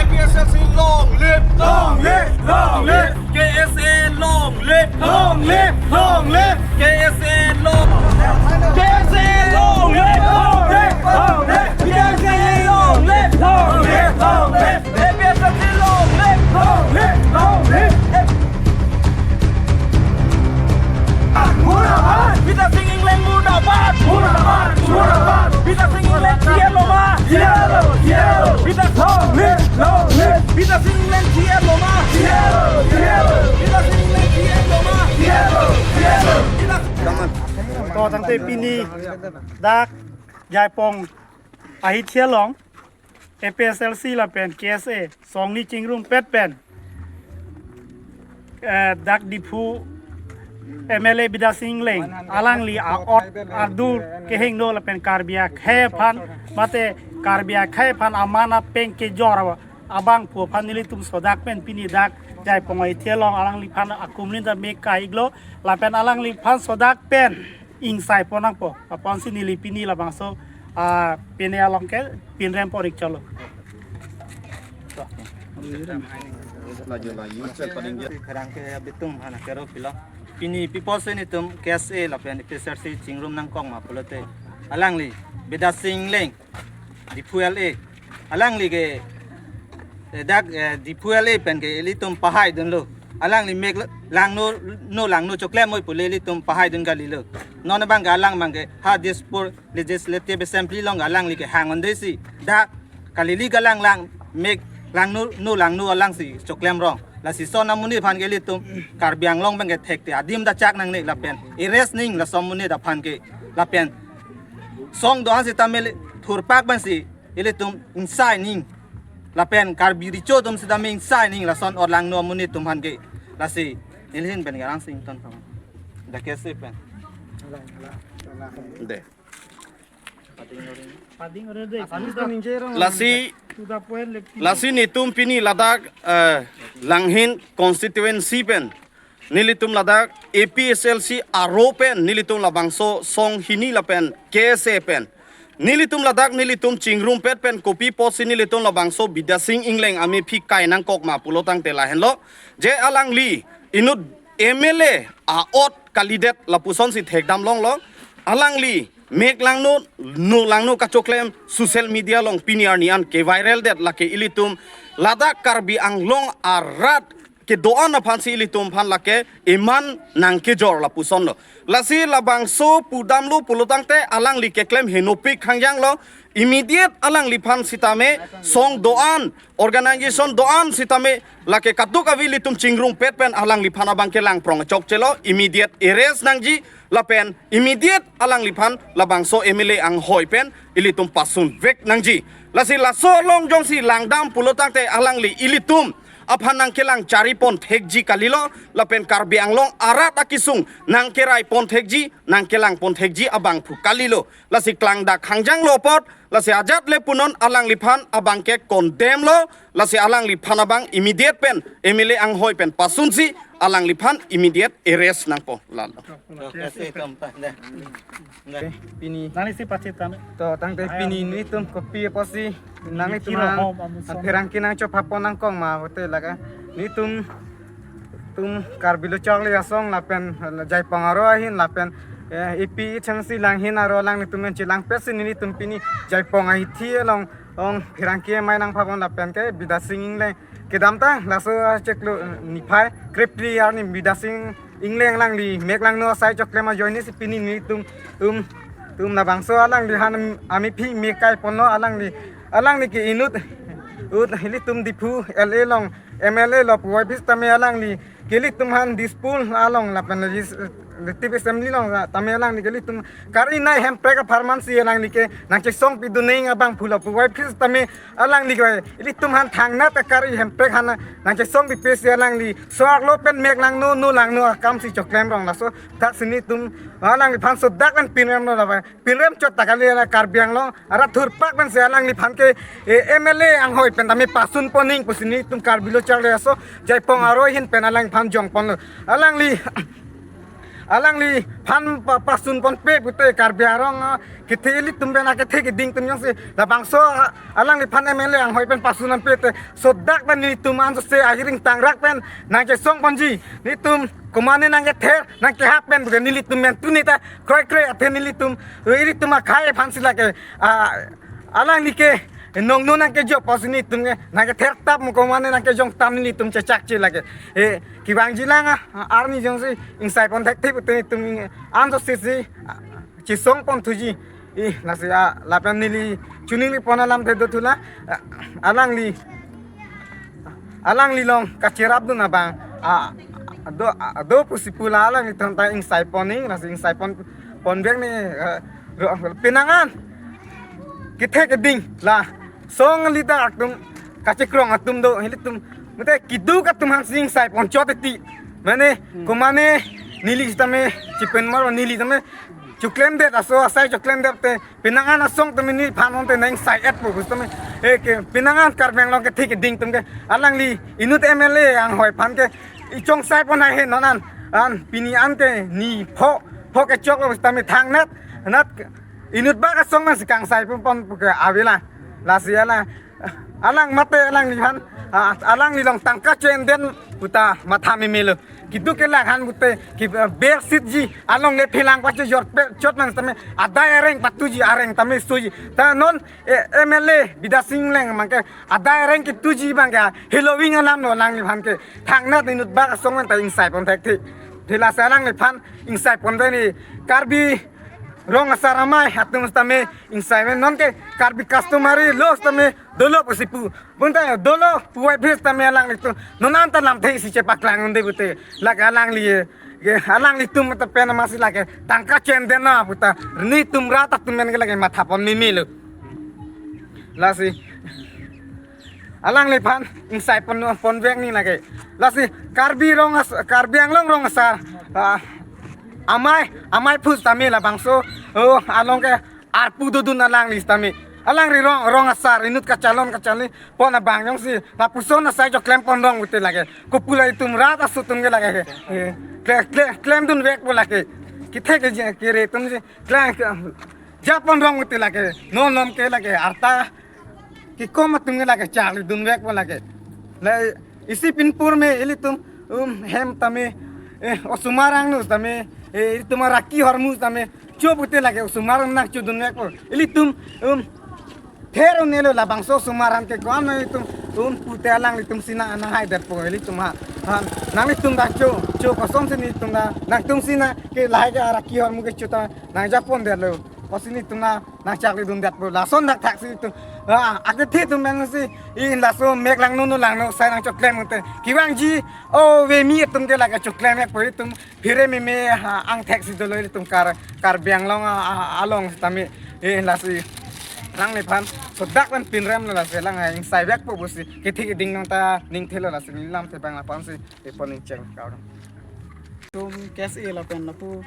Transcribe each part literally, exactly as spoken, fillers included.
A P S L C long live, long live, long live. K S A long live, long live, long live. K S A long, K S A long live, long live, long live. K S A long live, long live, long live. A P S L C long live, long live, long live. Murdabad! Bidya Sing Engleng murdabad! Murdabad! Murdabad! Bidya Sing Engleng jiyarlo ma? Jiyarlo! Jiyarlo! Bidya Long live! Long live! Bidya Sing Engleng jiyarlo ma? Jiyarlo! Jiyarlo! Bidya Sing Engleng jiyarlo ma? Jiyarlo! Jiyarlo! Bidya To tangte pini dak Jaipong ahithia along A P S L C lapen K S A song ni chingrumpet pen, eh, dak Diphu M L A Bidya Sing Engleng alangli a-ot adur kehingno lapen Karbi akhei aphan mate Karbi akhei aphan aman apeng kejor abangphu aphan nelitum sodak pen pini dak Jaipong ahithia along alangliphan akumlin ta mek kai-iklo lapen alangliphan sodak pen ingsai pon nangpo. Apotsi neli pini labangso, ah, pini along ke pinrem pon-ik chotlo. Pherangke abitum hana kero pilo. Pini pi apotsi nelitum K S A lapen A P S L C chingrum nangkok ma pulote, alangli Bidya Sing Engleng Diphu L A. Alangli ke, eh, dak, eh, Diphu L A pen ke ilitum pahaidunlo. Alangli mek langno, no langno choklem moi pule ilitum pahaidun kalilo. Non abang ke alang abang ke ha Dispur Legislative Assembly along alangli kehang un-edetsi dak kalili kalang lang mek langno, no langno alangsi choklem rong. Lasi lason amonit aphan ke ilitum Karbi Anglong abang ke thekte adim ta chak nangne lapen arrest ning lason amonit aphan ke lapen song do-an sitame thurpak pensi ilitum ingsai ning lapen Karbi Recho atum sitame ingsai ning lason ot langno amonit atum aphan ke. Lasi nelihin pen garang sing ton kawan. Dak K S A pen. De. Pading ore de. Assamese to ningje rong. Lasi, to the point, lasi nelitum pini ladak, eh, Langhin constituency pen nelitum ladak A P S L C aro pen nelitum labangso song hini lapen K S A pen nelitum ladak nelitum chingrumpet pen kopi apotsi nelitum labangso Bidya Sing Engleng amephi kai nangkok ma pulo tangte lahenlo. Je alangli inut M L A a-ot kalidet lapusonsi thekdam longlo. Alangli mek langno, no langno kachoklem social media along pini arni an ke-viral det, lake ilitum ladak Karbi Anglong arat kedo-an aphansi ilitum aphan lake eman nangkejor lapusonlo. Lasi labangso pudamlo pulo tangte alangli keklem henopik hangjanglo. Immediate alangliphan sitame song do-an, organization do-an sitame lake kaduk avi ilitum chingrumpet pen alangliphan abang ke langprong chokchelo, immediate arrest nangji lapen immediate alangliphan labangso M L A anghoi pen ilitum pasunvek nangji. Lasi laso along jongsi langdam pulo tangte alangli ilitum aphan nangkelang chari pon thekji kalilo lapen Karbi Anglong arat akesung nangkerai pon thekji, nangkelang pon thekji abangphu kalilo. Lasi klangdak hangjanglo apot, lasi ajat le punon alangliphan abang ke condemn lo, lasi alangliphan abang immediate pen M L A anghoi pen pasunsi alangliphan immediate arrest nangpo lalo. Oke, sih, keempat, dah. Dah. Oke, pini. Nangli si pachit kami. To, tangte pini nelitum kopi apotsi nangli tum kiro hom amuson. Pherangke nangchopha pon nangkok ma, bote lake. Nelitum tum Karbi Lo Chokle Asong lapen Jaipong aro ahin lapen, eh, A P H L C Langhin aro alanglitum pen chelangpetsi nelitum pini Jaipong ahithi along ong pherangke amei nangpha pon lapen ke Bidya Sing Engleng kedamtang laso achiklo, eh, niphai krephli arni Bidya Sing Engleng alangli mek langno asai choklem ajoinesi pini nelitum tum tum labangso alangli han amephi mek kai ponlo alangli, alangli ke inut ut ilitum Diphu L A along M L A lo puvoiphit tame alangli ke ilitum han Dispur along lapen Legislative Assembly along tame alangli ke ilitum kari nei hemprek apharmansi alangli ke nangchesong pidun nang abangphu lo puvoiphit tame alangli ke ilitum han thangnat akari hemprek han nangchesong pipesi alangli so-arlo pen mek langno, no langno akamsi choklem rong laso thaksi nelitum alangliphan sodak pen pinrem lo lapen pinrem chot ta kali la Karbi Anglong arat thurpak pensi alangliphan ke, eh, M L A anghoi pen tame pasun pon nang pusi nelitum Karbi Lo Chokle Asong Jaipong aro ahin pen alangliphan jong ponlo. Alangli alangliphan pa-, pasun ponpe pute Karbi arong, ah, kethe ilitum pen akethe keding atum jongsi labangso, ah, alangliphan M L A anghoi pen pasun ponpe te sodak pen nelitum anso se ahiring tangrak pen nangkesong ponji, nelitum komane nangkether nangkehap pen bukan nelitum pen tuni ta kroikre athe nelitum, eh, ilitum akhei aphan si lake, ah, alangli ke nongno nangkejok pusi nelitum ke nangkether tap mo komane nangkejong tam nelitum chechakche lake. Eh, kevangji lang, ah, arni jongsi ingsai pon thekthe pute nelitum anso se si, ah, chesong pon thuji. Eh, lasi, ah, lapen neli chuningri pon alamthe do thu la, ah, alangli, alangli along kacherapdun abang, ah, do, ah, do pusi pu la alanglitum ta ingsai pon ning, lasi ingsai pon, pon bek ni, eh, ro-, penang an kethe keding la song leader atum kachekrong atum do, ilitum mate keduk atum aphan si ingsai pon chot eti. Mane, hmm, komane neli sitame chipen maro neli tame choklemdet, aso asai choklemdet te penang an asong tame neliphan ante nang ingsai-etpo pusitame, eh, ke penang an Karbi Anglong kethe keding atum ke alangli inut M L A anghoi aphan ke ichongsai pon hai he non an, an pini an ke ni pho, pho kechoklo pusitame thangnat, nat inut bak asong nang si kangsai pon pon puke avela. Lasi ala, alang mate alangliphan, ah, alangli along tangka chenden puta matha memelo. Keduk ke lang han pute, ke, ah, bersitji along le phelang pachojor pe chot nang tame adai areng patuji areng tame soji. Ta non, eh, M L A Bidya Sing Engleng abang ke adai areng ketuji abang ke heloving alam lo alangliphan ke. Thangnat inut bak asong nang ta ingsai pon thekthe. Thela si alangliphan ingsai pon de ni Karbi rong asar amei atum sitame ingsai pen non ke Karbi customary law sitame dolo pusi pu. Bonta dolo puvoiphit sitame alanglitum non anta lamthe si chepaklang un-e pute. Lake alangli, ke alanglitum ta pen amatsi lake tangka chenden na puta. Nelitum rat atum pen ke lake matha pon memelo. Lasi alangliphan ingsai pon, pon bek ni lake. Lasi Karbi rong as-, Karbi Anglong rong asar, ah, amei, amei pusitame labangso, oh, along ke arpu dodun alangli sitame. Alangli rong, rong asar inut kachalon kacharli pon abang jongsi lapuson asai choklem pon rong pute lake. Kopi la itum rat aso atum ke lake he. Eh, kle-, kle-, klemdun vekpo lake. Kethe ke je, kere atum si klem, klem, ja pon rong pute lake. Non non ke lake arta kekom atum ke lake charlidun vekpo lake. La isi pinpur me ilitum, um, hem tame, eh, osomar angno tame, eh, ilitum araki ahormu tame cho pute lake osomar nangchodun vekpo. Ilitum, um, ther un-elo labangso osomar an ke ko-an ilitum, um, pute alanglitum si nang, nanghaidetpo ilitum ha. Ha, nanglitum ta cho, cho kosonsi nelitum ta, nangtum si nang ke lahai ke araki ahormu kecho ta nang ja pondetlo. Pusi nelitum nang, nangchaklidundetpo. Lason dak thaksi itum. Ah, akethe atum pen si, i laso mek langno no langno asai nangchoklem pute. Kevangji, o, vemi atum ke lake choklem-etpo itum. Phere meme, ha, angthek si dolo itum Kar-, Karbi Anglong, a, a, along sitame. Eh, lasi alangliphan sodak pen pinrem lo lasi alang, ah, ingsai vekpo pusi. Kethe keding nang ta ningthelo lasi neli lamthe abang lapu-an si. Ipon ning cheng kau. Tum K S A lapen lapu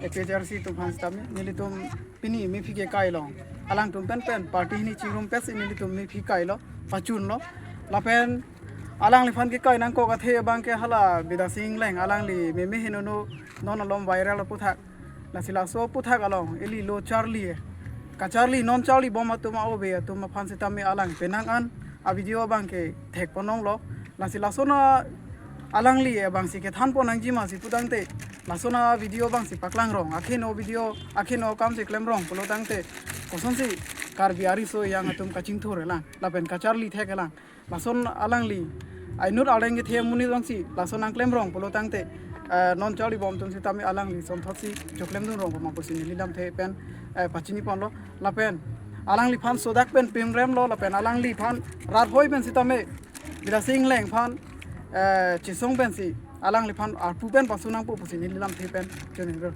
A P H L C atum aphan sitame nelitum pini mephi ke kailo. Alangtum pen pen party hini chingrum pensi nelitum mephi kailo, pachunlo. Lapen alangliphan kekai nangkok athe abang ke hala Bidya Sing Engleng alangli meme henono non alom viral aputhak. Lasi laso aputhak along ili lo charli, kacharli non charlibom atum a-ove atum aphan sitame alang penang an a-video abang ke thek ponlonglo. Lasi lason alangli abang si kethan pon nangji ma si putangte, lason a-video abang si paklang rong, akheno video, akheno akam si klem rong pulo tangte, kosonsi Karbi ariso yang atum kachingthur-elang lapen kacharli thek-elang. Lason alangli ainut areng kethe amonit jongsi lason nangklem rong pulo tangte, eh, non charlibom atum sitame alangli sonthotsi choklemdun rong ma pusi neli lamthe pen, eh, pachini ponlo. Lapen alangliphan sodak pen pinremlo lapen alangliphan rat hoi pen sitame Bidya Sing Engleng aphan, eh, chesong pensi alangliphan arpu pen pasu nangpo pusi neli lamthe pen choningri.